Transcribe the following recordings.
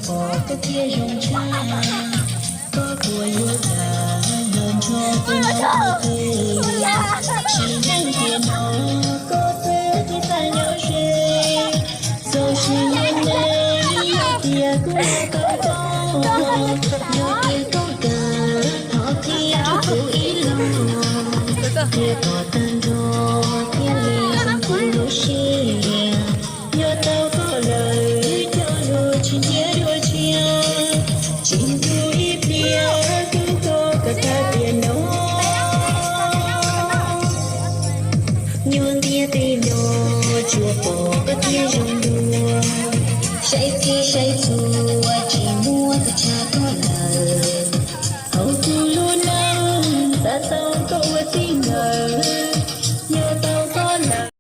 Pom koj thiaj zoo tshaj, koj puas yuav kam los nrog kuv nyob ua ke? Sim neej tiam no koj twb tsis xav nyob ze, txaus siab nyob me, yog tias kuv los koom koj, yog tias koj kam thov qhia rau kuv ib los, qhia kom tag nrho thiaj li zoo kuv lub siab. Yog tau koj lawm cog lus tsis ntsia dua tshiab, tsis ntuj ib pliag hlub koj kom tag tiam no. Nyuag ntiaj teb no tsuas pom koj thiaj zoo dua, saib txij saib txhua tsis muaj tus tshaj koj lawm. Hauv kuv lub neej xav tau koj ua txij nkawm, yog tau koj lawm.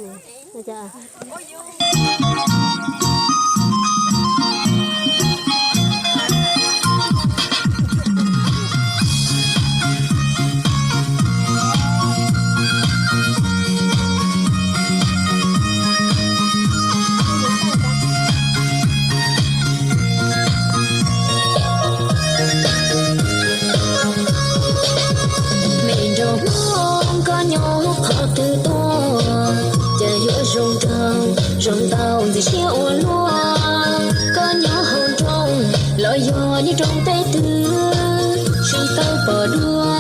Me nraug Hmoob koj nyob qhov twg tuaj, cas yuav zoo nraug zoo ntau ntxim siab ua luaj. Koj nyob hauv nroog los yog nyob roob teb twg, tsis tau pom dua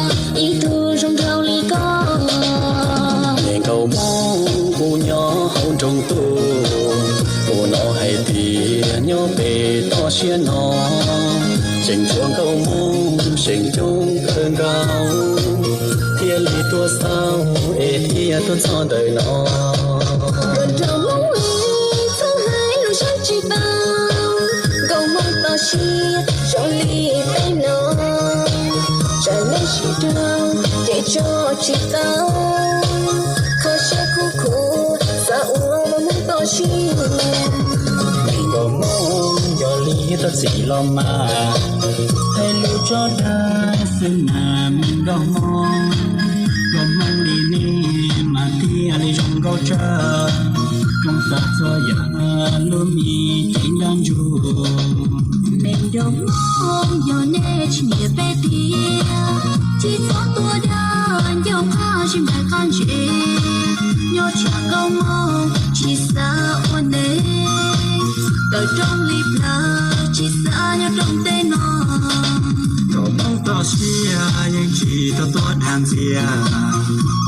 ib tug zoo nraug li koj. Me nkauj Hmoob kuv nyob hauv nroog tuaj, kuv hnov hais tias nyob pem toj siab no tseem tshuav nkauj Hmoob seem coob kawg nkaus, thiaj li tuaj xauj es thiaj tuaj txog ntawm no. Nkauj nraug Hmoob, txhob hais lus siab tsis tau, nkauj Hmoob toj siab zoo li peb no, tsam nej sib raug ces tso tsis tau, kho siab khuv khuv xav ua nkauj Hmoob toj siab. Me nkauj Hmoob yog li tau txim los mas, hais lus tso dag xwb mas me nkauj Hmoob, nkauj Hmoob li nej mas thiaj li zoo nkauj tsawg, zoo xav txhua yam lub me cev nrab ntsuag. Me nkauj Hmoob yog nej tsis nyiam peb tiag, tsis txhob tuaj dag ncauj qab sib ntaus qab ntsev, nyob tsam nkauj Hmoob tsis xav ua ntej, tawm rooj li plawv tsis xav nyob rooj teb no. Nkauj Hmoob toj siab yeej tsis tau tuaj dag ntxias,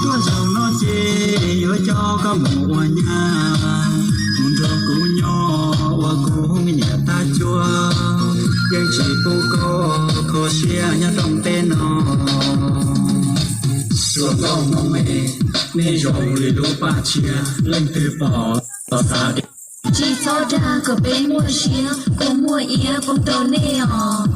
tuaj zaum no ces yuav coj koj mus ua nyab, mus nrog kuv nyob ua kuv me niam tab cuab, yeej tsis pub koj kho siab nyob rooj teb no. Suav nkauj Hmoob es, nej zoo li lub paj tshiab, leej twg pom los xav tias tsis txhob dag kom peb muaj siab, kuv muaj iab poob rau nej os.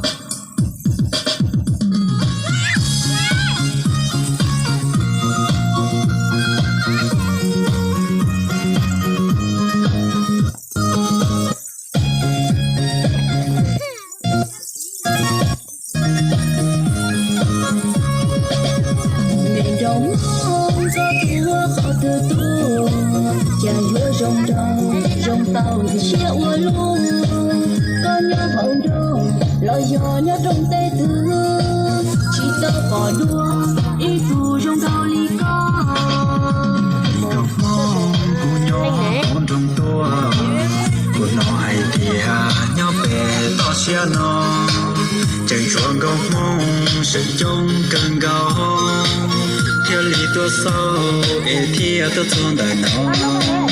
Me nkauj Hmoob, koj tuaj qhov twg tuaj, cas yuav zoo nraug zoo tau ntxim siab ua luaj. Koj nyob hauv nroog los yog nyob rooj teb twg, tsis tau pom dua ib tug zoo nraug li koj. Nkauj Hmoob, kuv nyob hauv nroog tuaj, kuv hnov hais tias nyob pem toj siab no tseem tshuav nkauj Hmoob seem coob kawg nkaus, thiaj li tuaj xauj es thiaj tuaj txog ntawm no.